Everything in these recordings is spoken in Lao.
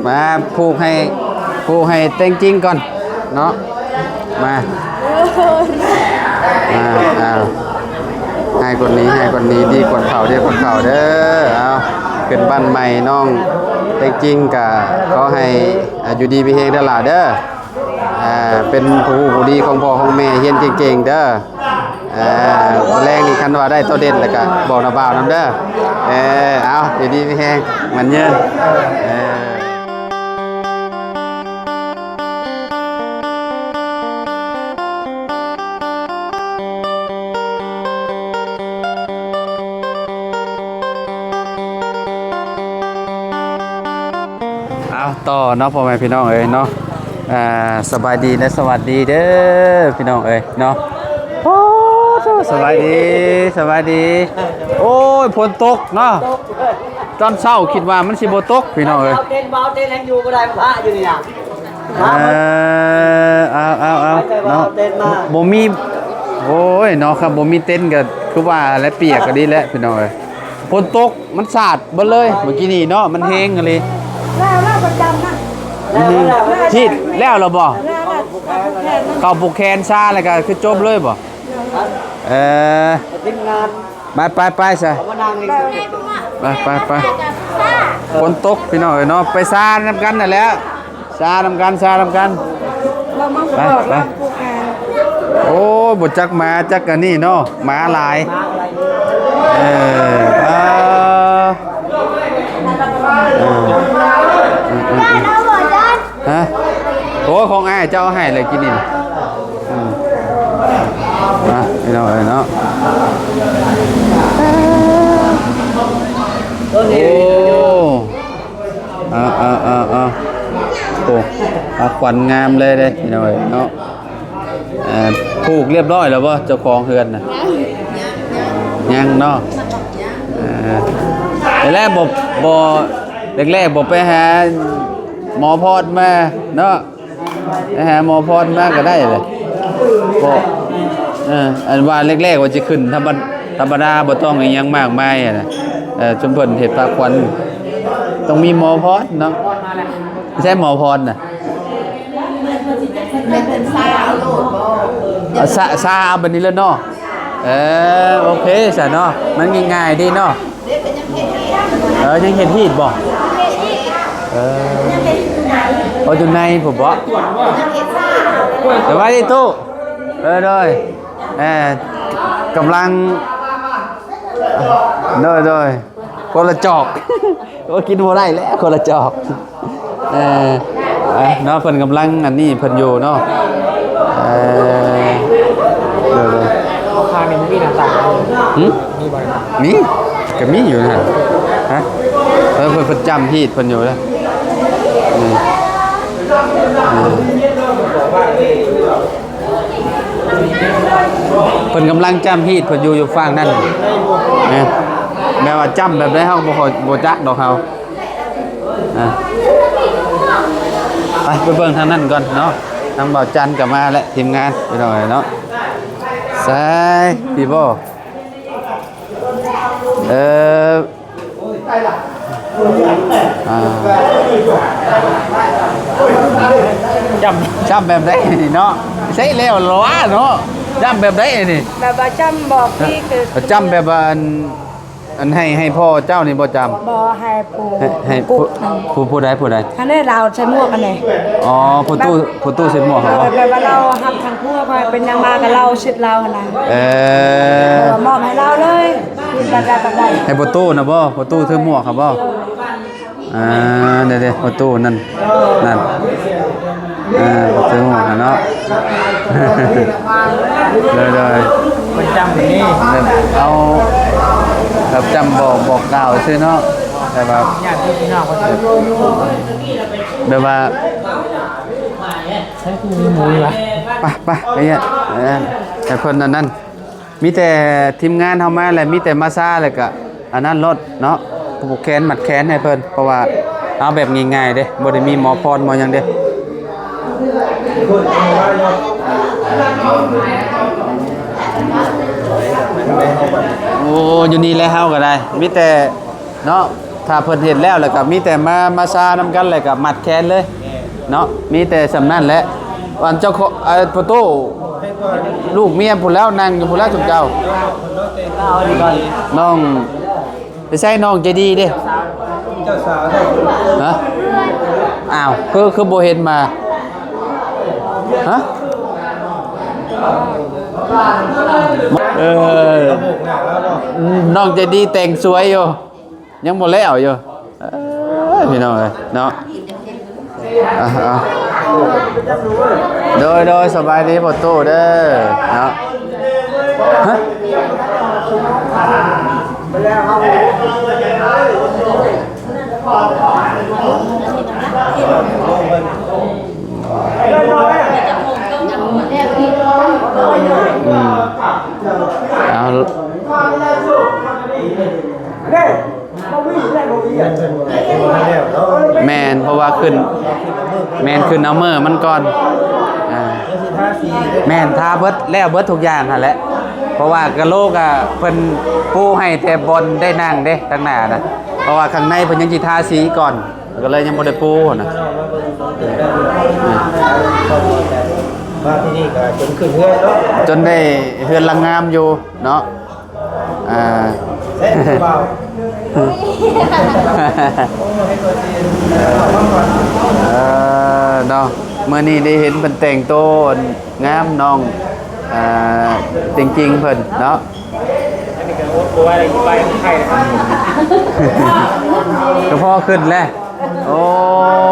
ມາຜູກໃຫ້ ຜູກໃຫ້ເຕັງຈິງກ່ອນເນາະ ມາ ມາ ອ້າວ ໃຫ້ຄົນນີ້ ໃຫ້ຄົນນີ້ ດີກວ່າເຂົາ ດີກວ່າເຂົາເດີ. ເອົາ ຂຶ້ນບ້ານໃໝ່ນ້ອງເຕັງຈິງ ກະຂໍໃຫ້ ອ່າ ຢູ່ດີມີແຮງເດີຫຼ້າເດີ. ອ່າ ເປັນຜູ້ຮູ້ຜູ້ດີຂອງພໍ່ຂອງແມ່ ຮຽນເກັ່ງໆເດີ. ອ່າ ມື້ແລງນີ້ຄັນວ່າໄດ້ໂຕເດັ່ນແລ້ວກະບອກນ້າບ່າວນຳເດີ. ເອີ ເອົາ ຢູ່ດີມີແຮງ ໝັ້ນຍືນ ເອີ. ເອົາ ຕໍ່ເນາະ ພໍ່ແມ່ພີ່ນ້ອງເອີຍເນາະ. ອ່າ ສະບາຍດີ ແລະ ສະຫວັດດີເດີພີ່ນ້ອງເອີຍເນາະ. ໂອ້ ສະບາຍດີ ສະບາຍດີ. ໂອ້ຍ ຝົນຕົກເນາະ ຕອນເຊົ້າຄິດວ່າມັນຊິບໍ່ຕົກພີ່ນ້ອງເອີຍ. ເອົາເຕັນ ເອົາເຕັນ ແຮງຢູ່ບໍ່ໄດ້ ພະຢູ່ນີ້ນະ. ເອີ ເອົາ ເອົາ ເອົາເນາະ ບໍ່ມີ ໂອ້ຍເນາະ ຄັນບໍ່ມີເຕັນກໍຄືວ່າແຫຼະ ປຽກກໍດີແຫຼະພີ່ນ້ອງເອີຍ. ຝົນຕົກ ມັນສາດເບິດເລີຍເມື່ອກີ້ນີ້ເນາະ ມັນແຮງອີ່ຫຼີ. ແລ້ວ ແລ້ວປະຈຳນະ ອືຮຶ ຮີດແລ້ວລະບໍ່? ແລ້ວ ແລ້ວ ເຂົ້າຜູກແຂນຊາແລ້ວກໍຄືຈົບເລີຍບໍ່? ເອີ ທີມງານ ໄປ ໄປ ໄປຊະ ເອົາມານັ່ງນີ້ ໄປ ໄປ ໄປ. ຝົນຕົກພີ່ນ້ອງເອີຍເນາະ ໄປຊານຳກັນນັ້ນແຫຼະ. ຊານຳກັນ ຊານຳກັນ ໄປ ໄປ. ໂອ້ຍ ບໍ່ຈັກໝາຈັກອັນນີ້ເນາະ ໝາຫຼາຍ. ເອີ ອ່າ ເອີ ອືມ ຮະ ໂອ້ ຂອງອ້າຍເຈົ້າເອົາໃຫ້ແລ້ວກິນນີ້ນະ. ອືມ ອ່ະ ພີ່ນ້ອງເອີຍເນາະ ໂອ້ ອ່າ ອ່າ ອ່າ ອ່າ ໂອ້ ພາຂວັນງາມເລີຍເດ້ພີ່ນ້ອງເອີຍເນາະ. ເອີ ຜູກລຽບຮ້ອຍແລ້ວບໍ່ ເຈົ້າຂອງເຮືອນນະ? ຍັງ ຍັງເນາະ. ເອີ ແລກໆບໍ່ ບໍ່ ແລກໆບໍ່ໄປຫາໝໍພອນມາເນາະ ໄປຫາໝໍພອນມາກໍໄດ້ແຫຼະ. ບໍ່ ເອີ ອັນວ່າແລກໆວ່າຊິຂຶ້ນທຳມະ ທຳມະດາ ບໍ່ຕ້ອງອີ່ຫຍັງມາກມາຍຫັ້ນນະ. ເອີ ຊຸມເພິ່ນເຮັດພາຂວັນ ຕ້ອງມີໝໍພອນເນາະ. ໃສໝໍພອນນະ? ເອົາຊາ ຊາເອົາແບບນີ້ເລີຍເນາະ. ເອີ ໂອເຄຊະເນາະ ມັນງ່າຍໆດີເນາະ. ເອີ ຍັງເຮັດຮີດບໍ່? ເອີ ໂອ ຢູ່ໃນພຸ້ນບໍ? ສະບາຍດີຕູ້. ເອີ ໂດຍ ເອີ ກຳລັງ ໂດຍ ໂດຍ ຄົນລະຈອກ ໂອ້ ກິນບໍ່ໄດ້ແລ້ວ ຄົນລະຈອກ. ເອີ ເອີ ເນາະ ເພິ່ນກຳລັງອັນນີ້ເພິ່ນຢູ່ເນາະ. ເອີ ໂດຍ ໂດຍ ເອົາຄານີ້ມີໜ້າຕ່າງ ຫຶ? ມີບໍ່? ມີ ກໍມີຢູ່ຫັ້ນ. ຮະ? ເອີ ເພິ່ນ ເພິ່ນຈ້ຳຮີດເພິ່ນຢູ່ເດີ. ອືມ ອືມ ເພິ່ນກຳລັງຈ້ຳຮີດເພິ່ນຢູ່ ຢູ່ຝັ່ງນັ້ນ. ແມ່ນ ແບບວ່າຈ້ຳແບບໃດເຮົາກໍບໍ່ຄ່ອຍ ບໍ່ຈັກດອກເຮົາ. ອ່ະ ໄປ ໄປເບິ່ງທາງນັ້ນກ່ອນເນາະ. ທາງບ່າວຈັນກໍມາແລ້ວ ທີມງານ ພີ່ນ້ອງເອີຍເນາະ. ໃສ ພີ້ບໍ? ເອີ ອ່າ ຈ້ຳ ຈ້ຳແບບໃດນີ້ເນາະ? ໃຊ້ແລ້ວລະວະເນາະ ຈ້ຳແບບໃດນີ້? ແບບວ່າຈ້ຳບອກທີ່ຄື ຈ້ຳແບບວ່າອັນ ອັນໃຫ້ ໃຫ້ພໍ່ເຈົ້ານີ້ບໍ່ຈ້ຳ? ບໍ່ ໃຫ້ຜູ້ ໃຫ້ ໃຫ້ຜູ້ ຜູ້ ຜູ້ໃດ ຜູ້ໃດ? ອັນນີ້ລາວໃສ່ໝວກອັນນີ້. ອໍ ພໍ່ຕູ້ ພໍ່ຕູ້ໃສ່ໝວກຫັ້ນບໍ? ແບບວ່າລາວຮັບທາງຜົວ ເປັນຫຍັງມາກໍລາວສິດລາວຫັ້ນນະ. ເອີ ມອບໃຫ້ລາວເລີຍ ແບບໃດ ແບບໃດ? ໃຫ້ພໍ່ຕູ້ນະບໍ? ພໍ່ຕູ້ຖືໝວກຫັ້ນບໍ? ອ່າ ເດ້ໆ ພໍ່ຕູ້ນັ້ນ ນັ້ນ ອ່າ ປະຕູຫັ້ນເນາະ. ໂດຍໆ ເພິ່ນຈຳນີ້ ແບບເອົາ ແບບຈຳບອກ ບອກກ່າວຊື່ເນາະ ແບບວ່າ ຍາດພີ່ນ້ອງເພິ່ນ ແບບວ່າ ໃຊ້ຄືໝູນີ້ວະ ໄປ ໄປ ໄປເຮັດ ເອີ ໃຫ້ເພິ່ນອັນນັ້ນ. ມີແຕ່ທີມງານເຮົາມາແຫຼະ ມີແຕ່ມາຊາ ແລ້ວກະອັນນັ້ນໂລດເນາະ ຜູກແຂນມັດແຂນໃຫ້ເພິ່ນ ເພາະວ່າເອົາແບບງ່າຍໆເດ້ ບໍ່ໄດ້ມີໝໍພອນໝໍຫຍັງເດ້. ໂອ້ ຢູ່ນີ້ແຫຼະ ເຮົາກໍໄດ້ ມີແຕ່ເນາະ ຖ້າເພິ່ນເຮັດແລ້ວ ແລ້ວກໍມີແຕ່ມາ ມາຊານຳກັນ ແລ້ວກໍມັດແຂນເລີຍເນາະ. ມີແຕ່ສ່ຳນັ້ນແຫຼະ. ອັນເຈົ້າຂອງ ເອີ ພໍ່ຕູ້ ລູກເມຍພຸ້ນແລ້ວ ນັ່ງຢູ່ພຸ້ນແລ້ວ ຊຸມເຈົ້າ. ນ້ອງ ໄປໃສນ້ອງໃຈດີເດ້? ເຈົ້າສາວເດ້. ຮະ? ອ້າວ ຄື ຄືບໍ່ເຫັນມາ? ຮະ? ເອີ ນ້ອງໃຈດີແຕ່ງສວຍຢູ່ ຍັງບໍ່ແລ້ວຢູ່. ເອີ ພີ່ນ້ອງເອີຍເນາະ. ອ່ະ ອ່ະ ໂດຍ ໂດຍ ສະບາຍດີພໍ່ຕູ້ເດີເນາະ. ຮະ? ອືມ ເອົາ ແມ່ນ ເພາະວ່າຂຶ້ນ ແມ່ນ ຂຶ້ນເອົາເມີມັນກ່ອນ. ອ່າ ແມ່ນ ທາເບິດ ແລ້ວເບິດທຸກຢ່າງຫັ້ນແຫຼະ. ເພາະວ່າກະໂຫຼກະ ເພິ່ນປູໃຫ້ແຕ່ບ່ອນໄດ້ນັ່ງເດ້ ທາງໜ້ານະ. ເພາະວ່າຂ້າງໃນເພິ່ນຍັງຊິທາສີກ່ອນ ກໍເລີຍຍັງບໍ່ໄດ້ປູນະ. ມາທີ່ນີ້ກໍຈົນຂຶ້ນເຮືອນເນາະ ຈົນໄດ້ເຮືອນຫຼັງງາມຢູ່ເນາະ. ອ່າ ເອີ ເນາະ ມື້ນີ້ໄດ້ເຫັນເພິ່ນແຕ່ງໂຕງາມ ນ້ອງ ອ່າ ເຕັງຈິງເພິ່ນເນາະ. ອັນນີ້ກໍອົດບໍ່ໄຫວແລ້ວ ຊິໄປໄທແລ້ວ ກໍພໍຂຶ້ນແຫຼະ. ໂອ້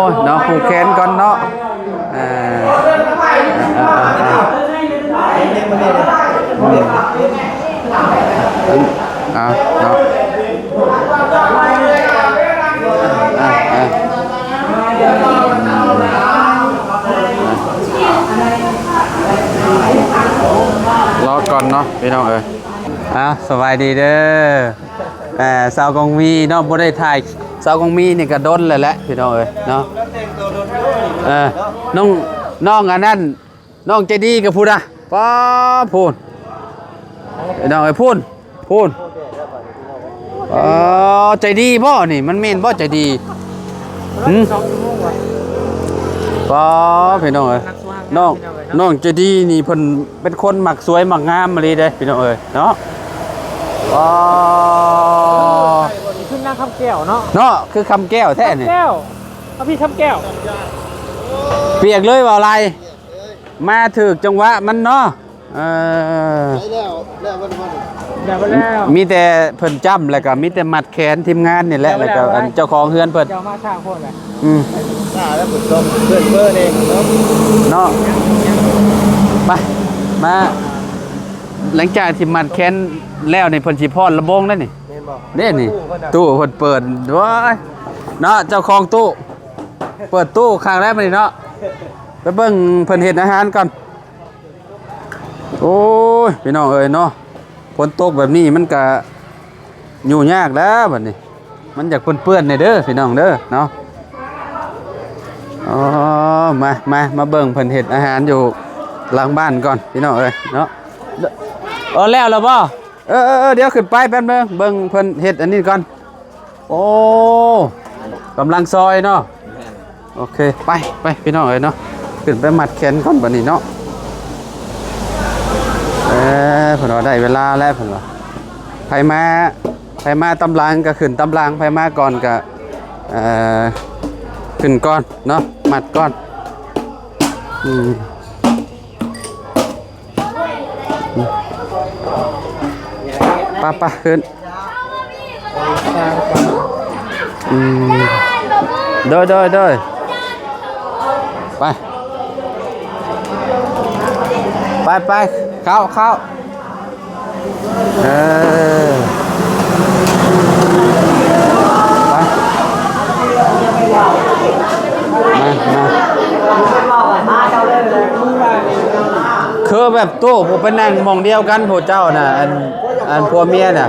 ຍ ເນາະ ຜູກແຂນກ່ອນເນາະ. ເອີ ເອີ ເອີ ເອີ ເອົາເນາະ ເອີ ເອີ ລໍກ່ອນເນາະ ພີ່ນ້ອງເອີຍ. ອ່າ ສະບາຍດີເດີ ເອີ ສາວກອງມີເນາະ. ບໍ່ໄດ້ຖ່າຍສາວກອງມີນີ້ກໍດົນແລ້ວແຫຼະ ພີ່ນ້ອງເອີຍເນາະ. ເອີ ນ້ອງ ນ້ອງອັນນັ້ນ ນ້ອງໃຈດີກໍພຸ້ນນະ. ປ້າ ພຸ້ນ ພີ່ນ້ອງເອີຍ ພຸ້ນ ພຸ້ນ. ອໍ ໃຈດີບໍ່ນີ້? ມັນແມ່ນບໍ່ໃຈດີ? ຫື? ສອງຊົ່ວໂມງວ່ະ. ປ້າ ພີ່ນ້ອງເອີຍ ນ້ອງ ນ້ອງໃຈດີນີ້ເພິ່ນເປັນຄົນມັກສວຍມັກງາມອີ່ຫຼີເດ້ພີ່ນ້ອງເອີຍເນາະ. ອໍ ຄືນາງຄຳແກ້ວເນາະ ເນາະ ຄືຄຳແກ້ວແທ້ນີ້. ຄຳແກ້ວ ເອົາພີ່ຄຳແກ້ວ ປຽກເລີຍ ເວົ້າຫຼາຍ ມາຖືກຈັງຫວະມັນເນາະ. ເອີ ໄດ້ແລ້ວ ແລ້ວ ແລ້ວ ມີແຕ່ເພິ່ນຈ້ຳ ແລ້ວກໍມີແຕ່ມັດແຂນທີມງານນີ້ແຫຼະ ແລ້ວກໍອັນເຈົ້າຂອງເຮືອນເພິ່ນ ເຈົ້າມາຊ້າໂພດແຫຼະ. ອືມ ຊ້າແລ້ວ ເພິ່ນຕ້ອງເຄື່ອນເບີແດ່ເນາະ ເນາະ. ໄປ ມາ ຫຼັງຈາກທີ່ມັດແຂນແລ້ວນີ້ ເພິ່ນຊິຟ້ອນລຳວົງແລ້ວນີ້. ແມ່ນບໍ່? ເດ້ນີ້ ຕູ້ເພິ່ນເປີດ ໂອ້ຍ ເນາະ ເຈົ້າຂອງຕູ້ ເປີດຕູ້ຄັກແລ້ວບັດນີ້ເນາະ. ໄປເບິ່ງເພິ່ນເຮັດອາຫານກ່ອນ. ໂອ້ຍ ພີ່ນ້ອງເອີຍເນາະ ຝົນຕົກແບບນີ້ມັນກະຢູ່ຍາກແລ້ວບັດນີ້ ມັນຢາກເປື້ອນໆແດ່ເດີພີ່ນ້ອງເດີເນາະ. ອໍ ມາ ມາ ມາເບິ່ງເພິ່ນເຮັດອາຫານຢູ່ຫຼັງບ້ານກ່ອນ ພີ່ນ້ອງເອີຍເນາະ. ເອີ ແລ້ວລະບໍ່? ເອີ ເອີ ເອີ ດຽວຂຶ້ນໄປແປັບໜຶ່ງ ເບິ່ງເພິ່ນເຮັດອັນນີ້ກ່ອນ. ໂອ້ ກຳລັງຊອຍເນາະ. ແມ່ນ ໂອເຄ ໄປ ໄປ ພີ່ນ້ອງເອີຍເນາະ ຂຶ້ນໄປມັດແຂນກ່ອນບັດນີ້ເນາະ. ເອີ ເພິ່ນວ່າໄດ້ເວລາແລ້ວ ເພິ່ນວ່າ ໃຜມາ ໃຜມາຕາມຫຼັງກໍຂຶ້ນຕາມຫຼັງ ໃຜມາກ່ອນກໍ ເອີ ຂຶ້ນກ່ອນເນາະ ມັດກ່ອນ. ອືມ ໄປ ໄປ ຂຶ້ນ. ອືມ ໂດຍ ໂດຍ ໂດຍ ໄປ ໄປ ໄປ ເຂົ້າ ເຂົ້າ. ເອີ ໄປ ມາ ມາ ຄືແບບໂຕະ ຜູ້ໄປນັ່ງໝ່ອງດຽວກັນ ຜູ້ເຈົ້ານະ ອັນ ອັນຜົວເມຍນະ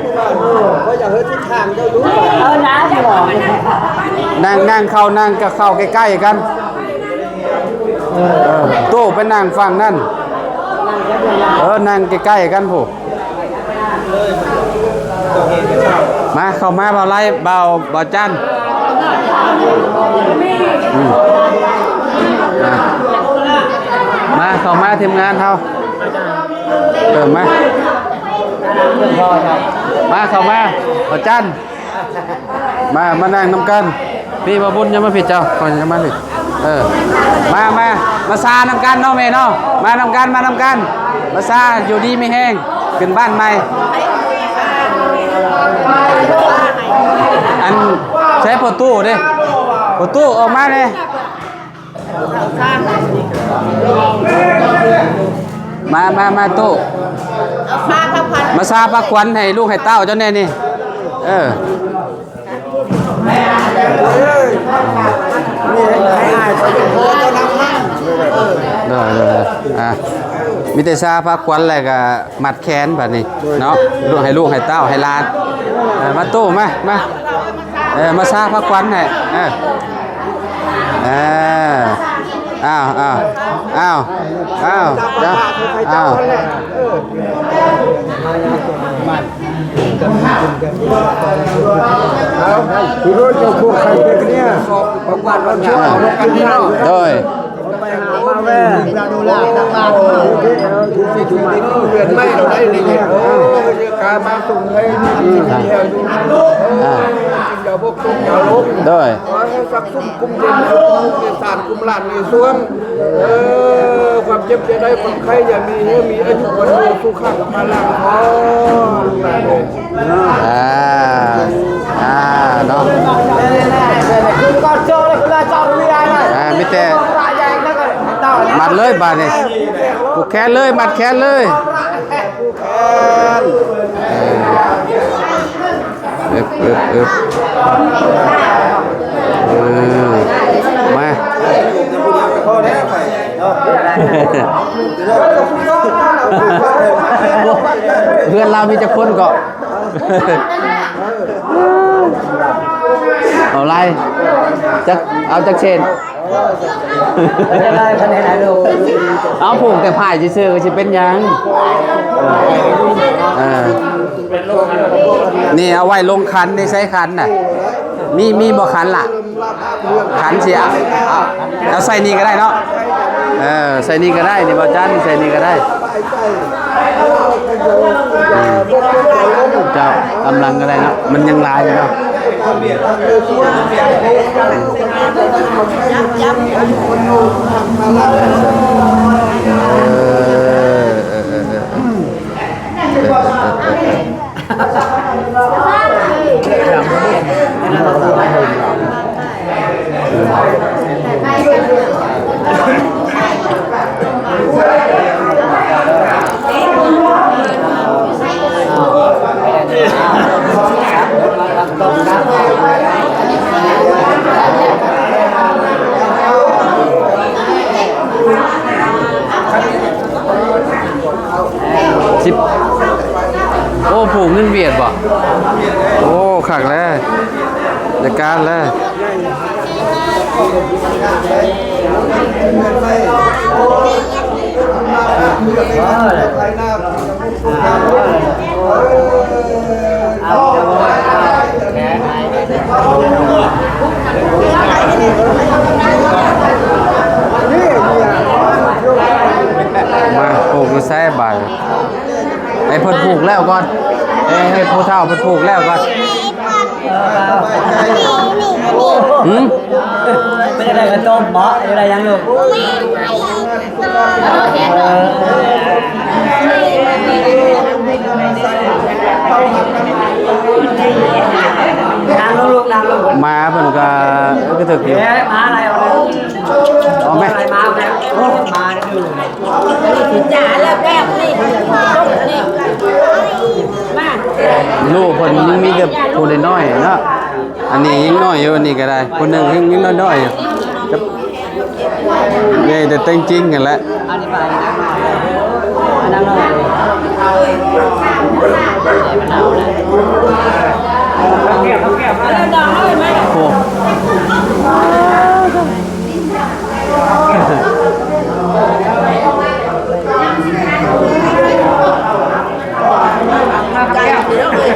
ນັ່ງ ນັ່ງເຂົ້າ ນັ່ງກະເຂົ້າໃກ້ໆກັນ. ເອີ ຕູ້ໄປນັ່ງຝັ່ງນັ້ນ ເອີ ນັ່ງໃກ້ໆກັນພຸ້ນ. ມາ ເຂົ້າມາ ບ່າວໄລ ບ່າວ ບ່າວຈັນ ອືມ ມາ ມາ ເຂົ້າມາ ທີມງານເຮົາ ເອີ ມາ ມາ ເຂົ້າມາ ບ່າວຈັນ ມາ ມານັ່ງນຳກັນ ພີ່ ບ່າວບຸນ ຢ່າມາພີ້ເຈົ້າ ຂ້ອຍ ຢ່າມາພີ້ ເອີ ມາ ມາ ມາຊານຳກັນເນາະແມ່ເນາະ ມານຳກັນ ມານຳກັນ ມາຊາ ຢູ່ດີມີແຮງ ຂຶ້ນບ້ານໃໝ່ ອັນ ໃສພໍ່ຕູ້ເດ້ ພໍ່ຕູ້ອອກມາແດ່ ມາ ມາ ມາຕູ້ ມາຊາພາຂວັນໃຫ້ລູກໃຫ້ເຕົ້າເຈົ້າແດ່ນີ້ ເອີ. ໂດຍ ໂດຍ ອ່າ ມີແຕ່ຊາພາຂວັນ ແລ້ວກະມັດແຂນບາດນີ້ເນາະ ລູກໃຫ້ລູກໃຫ້ເຕົ້າໃຫ້ຫຼານ ເອີ ມາຕູ້ ມາ ມາ ເອີ ມາຊາພາຂວັນໃຫ້ ເອີ ເອີ ອ້າວ ອ້າວ ອ້າວ ອ້າວ ເຈົ້າ ອ້າວ. ເອົາ ພີ່ນ້ອງເຈົ້າພວກໃຄເປັນເນຍ ປະກວດວັນເຊົ້າ ໂດຍ ໄປຫາມາແວ່ ເດືອນໄມ້ເຮົາໄດ້ນີ້ ໂອ້ຍ ກາມາສົ່ງໃຫ້ ອ່າ ກິນຢາບົກ ກິນຢາລົງ ໂດຍ ຂໍໃຫ້ສັກຊຸມກຸມເຢັນ ໃນສານກຸມຫຼານໃນຊ່ວງ ເອີ ຄວາມເຈັບຢ່າໄດ້ ຄວາມໄຂ້ຢ່າມີ ໃຫ້ມີອາຍຸວັນໂນສຸຂັງພະລັງ ຂໍລູກຫຼານເອີຍ ອ່າ ອ່າ ເນາະ ອ່າ ມີແຕ່ມັດເລີຍບາດນີ້ ຜູກແຂນເລີຍ ມັດແຂນເລີຍ ເອີ ອຶບ ອຶບ ອຶບ ເອີ ມາ ເພື່ອນລາວມີຈັກຄົນເກາະ? ເອົາຫຼາຍ ຈັກ ເອົາຈັກເຊນ? ເອົາຜູກແຕ່ພາຍຊື່ໆ ກໍຊິເປັນຫຍັງ? ເອີ ນີ້ເອົາໄວ້ລົງຂັນ ນີ້ໃສ່ຂັນນະ ມີ ມີບໍ່ຂັນລະ? ຂັນຊິເອົາ ເອົາໃສ່ນີ້ກໍໄດ້ເນາະ ເອີ ໃສ່ນີ້ກໍໄດ້ ນີ້ບໍ່ຈັນ ໃສ່ນີ້ກໍໄດ້ ອືມ ເຈົ້າ ກຳລັງກໍໄດ້ເນາະ ມັນຍັງຫຼາຍຢູ່ເນາະ ເອີ ເອີ ເອີ ເອີ. ສິບ ໂອ້ ຜູກເງິນຫວຽດບໍ່? ໂອ້ ຄັກແລ້ວ ໄດ້ການແລ້ວ ມາ ຜູກຢູ່ໃສບາດ? ໃຫ້ເພິ່ນຜູກແລ້ວກ່ອນ ໃຫ້ ໃຫ້ຜູ້ເຖົ້າເພິ່ນຜູກແລ້ວກ່ອນ. ຫືມ? ເປັນຈັ່ງໃດ ເຂົ້າຕົ້ມບໍ? ເປັນຈັ່ງໃດ ຍັງລູກ? ເອີ ນັ່ງລົງລູກ ນັ່ງລົງ. ໝາເພິ່ນກໍ ກໍຖືກຢູ່ ເອີ ໝາໄລ່ອອກແລ້ວ ເອົາແມ່ ໄລ່ໝາອອກແລ້ວ ໝາ ຈ້າ ແລ້ວແກ້ວນີ້ ນີ້ ມາ ລູກເພິ່ນຍັງມີແຕ່ຜູ້ນ້ອຍໆເນາະ ອັນນີ້ຍັງນ້ອຍຢູ່ ອັນນີ້ກໍໄດ້ ຜູ້ໜຶ່ງຍັງ ຍັງນ້ອຍໆຢູ່ ໃຫຍ່ແຕ່ແຕ່ງຈິງຫັ້ນແຫຼະ ໂອ້. ໃກ້ແລ້ວເອີຍ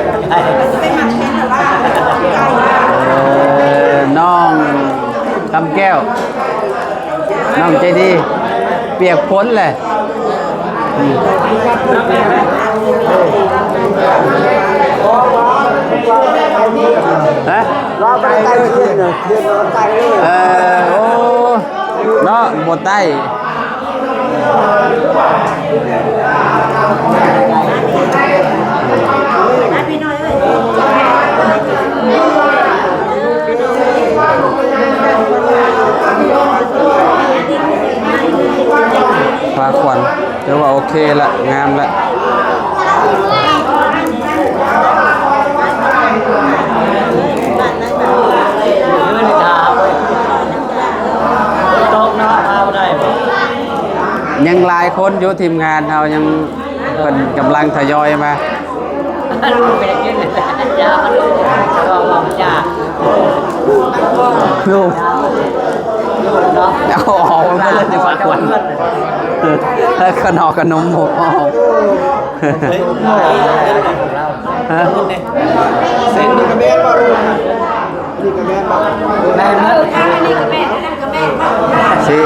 ນ້ອງໃຈດີ ປຽກຝົນແຫຼະ ຮະ ລາວໄປໄກຂຶ້ນນະ ເດີນໄກເລີຍ ເອີ ໂອ້ ເນາະ ບໍ່ໄຕ້ ພາຂວັນ ຖືວ່າໂອເຄລະ ງາມລະ. ຍັງຫຼາຍຄົນຢູ່ ທີມງານເຮົາຍັງ ເພິ່ນກຳລັງທະຍອຍມາ. ລູກ ເອົາອອກມາເບິດເລີຍ ຈະຝາກຂວັນ ເອີ ຂະໜອກຂະໜົມ ໂອ້ ຮະ ເສັ້ນນີ້ກະແມ່ນບໍ່? ນີ້ກະແມ່ນບໍ່? ແມ່ນເບິດ ອັນນີ້ກະແມ່ນ ອັນນັ້ນກະແມ່ນ ຊິ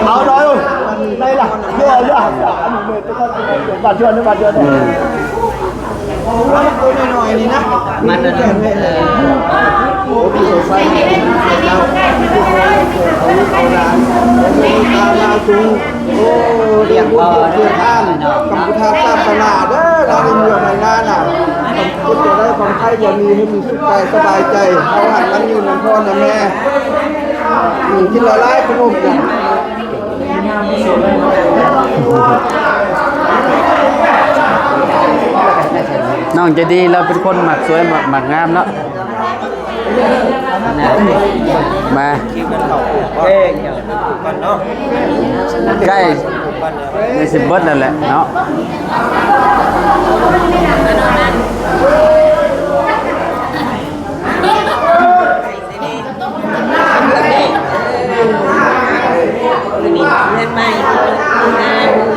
ເອົາໜ້ອຍ ໄດ້ລະ ເດີ ເດີ ບາດດຽວ ບາດດຽວ ອືມ ໂຕນ້ອຍໆນີ້ນະ ມັນນັ້ນ ເອີ ໂອ້ ລາວສູງ ໂອ້ ຮຽກພໍ່ ເດີ ທານ ກຳພຸດທາສາສະໜາເດີ ລາວເປັນເມືອງໃນນານະ ເຮັດໃຫ້ໄດ້ຄວາມໄຄ ຢ່າມີ ໃຫ້ມີສຸກກາຍສະບາຍໃຈ ເຮົາຫັ້ນມັນຢູ່ນຳພໍ່ນຳແມ່ ກິນຫຼາຍໆ ຂະໜົມນະ. ນ້ອງໃຈດີ ລາວເປັນຄົນມັກສວຍ ມັກ ມັກງາມເນາະ ມາ ໃກ້ ໃກ້ຊິເບິດແລ້ວແຫຼະເນາະ.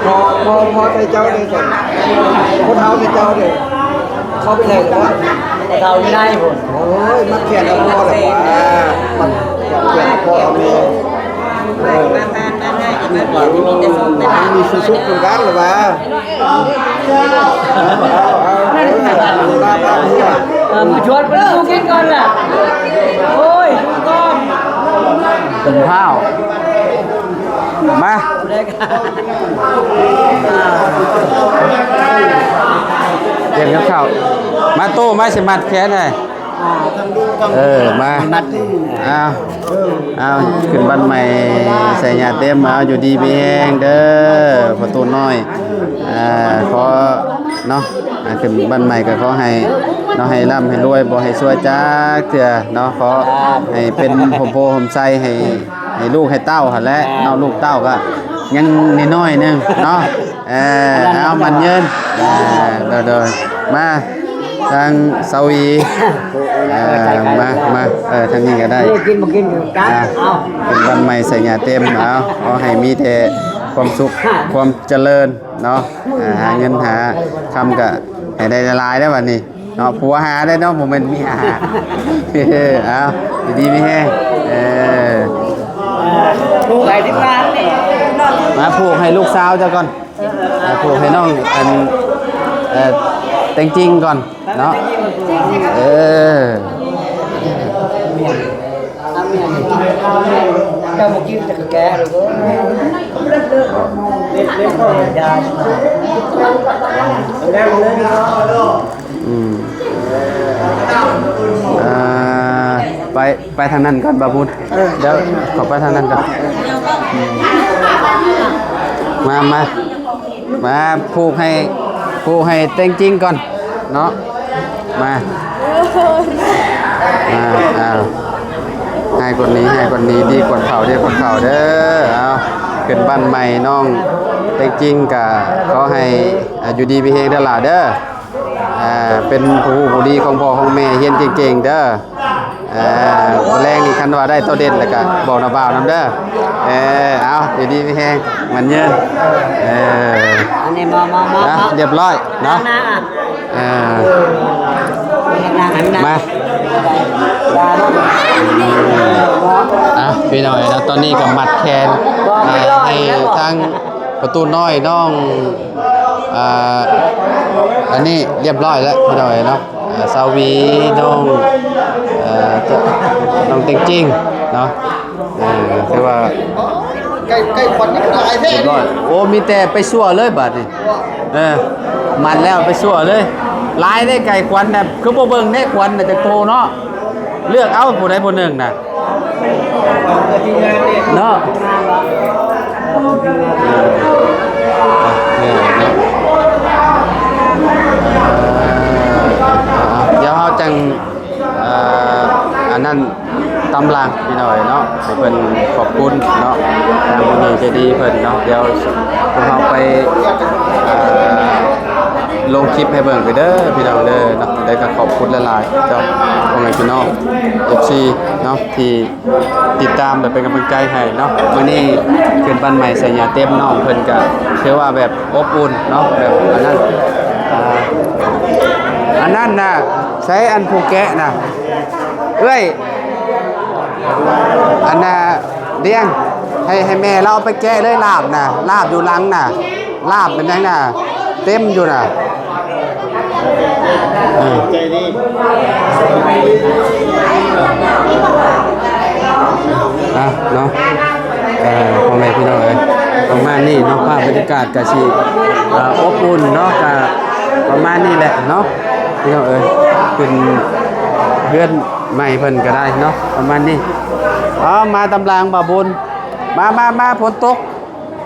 ພໍ ພໍ ພໍໃສ່ເຈົ້າເດ້ຊັ້ນ ພໍເທົ້າໃສ່ເຈົ້າເດ້ ເຂົ້າໄປໄດ້ບໍ່? ເທົ້າຢູ່ໃນພຸ້ນ ໂອ້ຍ ມັກແຂນເອົາພໍ່ແຫຼະວ່າ ມັກແຂນເອົາພໍ່ເອົາແມ່ ເອີ ມີທີ່ສຸກຄືກັນແຫຼະວ່າ. ເອີ ມາຊວນເພິ່ນສູ່ກິນກ່ອນລະ ໂອ້ຍ ກິນກ່ອນ ກິນຂ້າວ ມາ ກຽມກັບເຂົ້າ ມາໂຕ ມາ ຊິມັດແຂນໃຫ້. ເອີ ມາ ມັດ ອ້າວ ອ້າວ ຂຶ້ນບ້ານໃໝ່ໃສ່ຍາເຕັມ ເອົາ ຢູ່ດີມີແຮງເດີ ພໍ່ຕູ້ນ້ອຍ ອ່າ ຂໍເນາະ ອ່າ ຂຶ້ນບ້ານໃໝ່ກໍຂໍໃຫ້ເນາະ ໃຫ້ລ່ຳໃຫ້ລວຍ ບໍ່ໃຫ້ຊວຍຈັກເທື່ອເນາະ ຂໍໃຫ້ເປັນຮົ່ມໂພຮົ່ມໄຊໃຫ້ ໃຫ້ລູກໃຫ້ເຕົ້າຫັ້ນແຫຼະເນາະ ລູກເຕົ້າກໍຍັງນ້ອຍໆໜຶ່ງເນາະ ເອີ ເອົາ ໝັ້ນຍືນ ເອີ ໂດຍໆ ມາ ທາງສາວຫວີ ເອີ ມາ ມາ ເອີ ທາງນີ້ກໍໄດ້ ກິນບໍ່ກິນກໍຈັດ ອ່າ ເອົາ ເປັນບ້ານໃໝ່ໃສ່ຍາເຕັມ ເອົາ ຂໍໃຫ້ມີແຕ່ຄວາມສຸກ ຄວາມຈະເລີນເນາະ ອ່າ ຫາເງິນຫາຄຳກໍໃຫ້ໄດ້ຫຼາຍໆເດີ້ບັດນີ້ເນາະ ຜົວຫາໄດ້ເນາະ ບໍ່ແມ່ນເມຍຫາ ເອົາ ຢູ່ດີມີແຮງ ເອີ ມາຜູກໃຫ້ລູກສາວເຈົ້າກ່ອນ. ອ່າ ຜູກໃຫ້ນ້ອງ ອັນ ເອີ ແຕງຈິງກ່ອນເນາະ ເອີ ເຈົ້າບໍ່ກິນແຕ່ກະແກະ ອືມ ອ່າ ໄປ ໄປທາງນັ້ນກ່ອນ ບ່າວບຸນ ເອີ ດຽວເຂົ້າໄປທາງນັ້ນກ່ອນ ມາ ມາ ມາຜູກໃຫ້ ຜູກໃຫ້ແຕງຈິງກ່ອນເນາະ ມາ ມາ ອ້າວ ໃຫ້ຄົນນີ້ ໃຫ້ຄົນນີ້ ດີກວ່າເຂົາ ດີກວ່າເຂົາເດີ ເອົາ ຂຶ້ນບ້ານໃໝ່ນ້ອງແຕງຈິງກະຂໍໃຫ້ ອ່າ ຢູ່ດີມີແຮງເດີຫຼ້າເດີ ອ່າ ເປັນຜູ້ຮູ້ຜູ້ດີຂອງພໍ່ຂອງແມ່ ຮຽນເກັ່ງໆເດີ ອ່າ ອ່າ ມື້ແລງນີ້ຄັນວ່າໄດ້ໂຕເດັ່ນແລ້ວກະບອກນ້າບ່າວນຳເດີ. ເອີ ເອົາ ຢູ່ດີມີແຮງ ໝັ້ນຍືນ. ເອີ ອັນນີ້ມາ ມາ ມາ ອ່ະ ມາ ຮຽບຮ້ອຍເນາະ. ເອີ ມາ ອ່ະ ພີ່ນ້ອງເອີຍເນາະ ຕອນນີ້ກໍມັດແຂນ ອ່າ ໃຫ້ທາງປະຕູນ້ອຍນ້ອງ ອ່າ ອັນນີ້ຮຽບຮ້ອຍແລ້ວພີ່ນ້ອງເອີຍເນາະ. ອ່າ ສາວຫວີ ນ້ອງ ເອີ ນ້ອງເຕັງຈິງເນາະ. ເອີ ຖືວ່າ ໄກ່ ໄກ່ຂວັນນີ້ຫຼາຍແທ້ ຮຽບຮ້ອຍ. ໂອ້ ມີແຕ່ໄປຊົ່ວເລີຍບາດນີ້. ເອີ ມັນແລ້ວໄປຊົ່ວເລີຍ. ຫຼາຍເດ້ໄກ່ຂວັນນະ ຄືບໍ່ເບິ່ງແດ່ຂວັນນະຈັກໂຕເນາະ. ເລືອກເອົາຜູ້ໃດຜູ້ໜຶ່ງນະ ເນາະ. ເອີ ເນາະ ດຽວເຮົາຈັ່ງ ເອີ ອັນນັ້ນຕາມຫຼັງພີ່ນ້ອງເອີຍເນາະ ໃຫ້ເພິ່ນຂອບຄຸນເນາະ ທາງຜູ້ໃຫຍ່ໃຈດີເພິ່ນເນາະ. ດຽວພວກເຮົາໄປ ເອີ ລົງຄລິບໃຫ້ເບິ່ງເດີພີ່ນ້ອງເດີເນາະ. ໄດ້ກໍຂອບຄຸນຫຼາຍໆເນາະ ພໍ່ແມ່ພີ່ນ້ອງ ເອັຟຊີ ເນາະ ທີ່ ຕິດຕາມ ແລະ ເປັນກຳລັງໃຈໃຫ້ເນາະ. ມື້ນີ້ຂຶ້ນບ້ານໃໝ່ໄຊຍາເຕັມ ນ້ອງເພິ່ນກະຖືວ່າແບບອົບອຸ່ນເນາະ ແບບອັນນັ້ນ ອ່າ ອັນນັ້ນນະ ໃສ ອັນຜູ້ແກະນະ ເອື້ອຍ ອັນນະ ດຽງ ໃຫ້ ໃຫ້ແມ່ລາວເອົາໄປແກະເລີຍ ລາບນະ ລາບຢູ່ຫຼັງນະ. ລາບເປັນຫຍັງນະ ເຕັມຢູ່ນະ. ເອີ ໃຈດີ ອ່ະເນາະ ເອີ ພໍ່ແມ່ພີ່ນ້ອງເອີຍ ປະມານນີ້ເນາະ. ພາບບັນຍາກາດກະຊິ ອ່າ ອົບອຸ່ນເນາະ ກະປະມານນີ້ແຫຼະເນາະ ພີ່ນ້ອງເອີຍ. ຂຶ້ນເຮືອນໃໝ່ເພິ່ນກະໄດ້ເນາະ ປະມານນີ້. ເອົາ ມາຕາມຫຼັງບ່າວບຸນ ມາ ມາ ມາ ຝົນຕົກ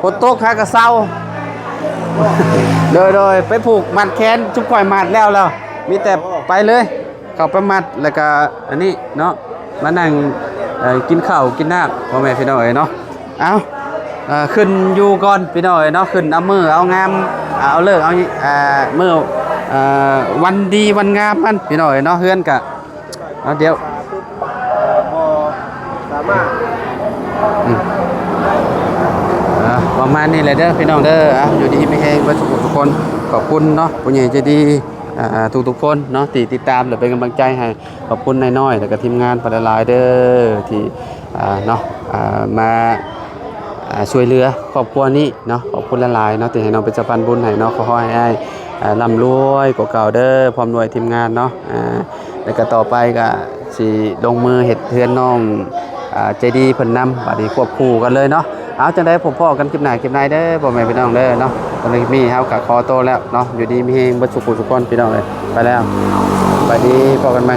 ຝົນຕົກຫາກະເຊົາ. ໂດຍ ໂດຍ ໄປຜູກມັດແຂນ ຊຸມຂ້ອຍມັດແລ້ວ ແລ້ວ ມີແຕ່ໄປເລີຍ ເຂົ້າໄປມັດ ແລ້ວກະອັນນີ້ເນາະ ມານັ່ງ ເອີ ກິນເຂົ້າກິນນ້ຳ ພໍ່ແມ່ພີ່ນ້ອງເອີຍເນາະ. ເອົາ ເອີ ຂຶ້ນຢູ່ກ່ອນພີ່ນ້ອງເອີຍເນາະ ຂຶ້ນເອົາມື້ເອົາງາມ ເອົາເລີກເອົາ ເອີ ມື້ ເອີ ວັນດີວັນງາມມັນພີ່ນ້ອງເອີຍເນາະ. ເຮືອນກະ ເອົາ ດຽວ ບໍ່ສາມາດ ອືມ ອ່າ ປະມານນີ້ແຫຼະເດີພີ່ນ້ອງເດີ. ອ່າ ຢູ່ດີມີແຮງເບິດທຸກຜູ້ທຸກຄົນ. ຂອບຄຸນເນາະ ຜູ້ໃຫຍ່ໃຈດີ ອ່າ ທຸກໆຄົນເນາະ ທີ່ຕິດຕາມ ແລະ ເປັນກຳລັງໃຈໃຫ້. ຂອບຄຸນນາຍນ້ອຍ ແລະ ກະທີມງານເພິ່ນຫຼາຍໆເດີ ທີ່ ອ່າ ເນາະ ອ່າ ມາ ອ່າ ຊ່ວຍເຫຼືອຄອບຄົວນີ້ເນາະ. ຂອບຄຸນຫຼາຍໆເນາະ ທີ່ໃຫ້ນ້ອງເປັນສະພານບຸນໃຫ້ເນາະ. ຂໍໃຫ້ອ້າຍ ອ່າ ລ່ຳລວຍກວ່າເກົ່າເດີ ພ້ອມດ້ວຍທີມງານເນາະ. ອ່າ ແລ້ວກໍຕໍ່ໄປກໍຊິລົງມືເຮັດເຮືອນນ້ອງ ອ່າ ໃຈດີເພິ່ນນຳ ບາດນີ້ຄວບຄູ່ກັນເລີຍເນາະ. ເອົາ ຈັ່ງໃດພົບພໍ້ກັນຄລິບໜ້າຄລິບໃນເດີ ພໍ່ແມ່ພີ່ນ້ອງເດີເນາະ. ສຳລັບຄລິບນີ້ເຮົາກໍຂໍໂຕແລ້ວເນາະ. ຢູ່ດີມີແຮງເບິດສຸຂູສຸຄົນພີ່ນ້ອງເອີຍ. ໄປແລ້ວ ສະບາຍດີ ພໍ້ກັນໃໝ່.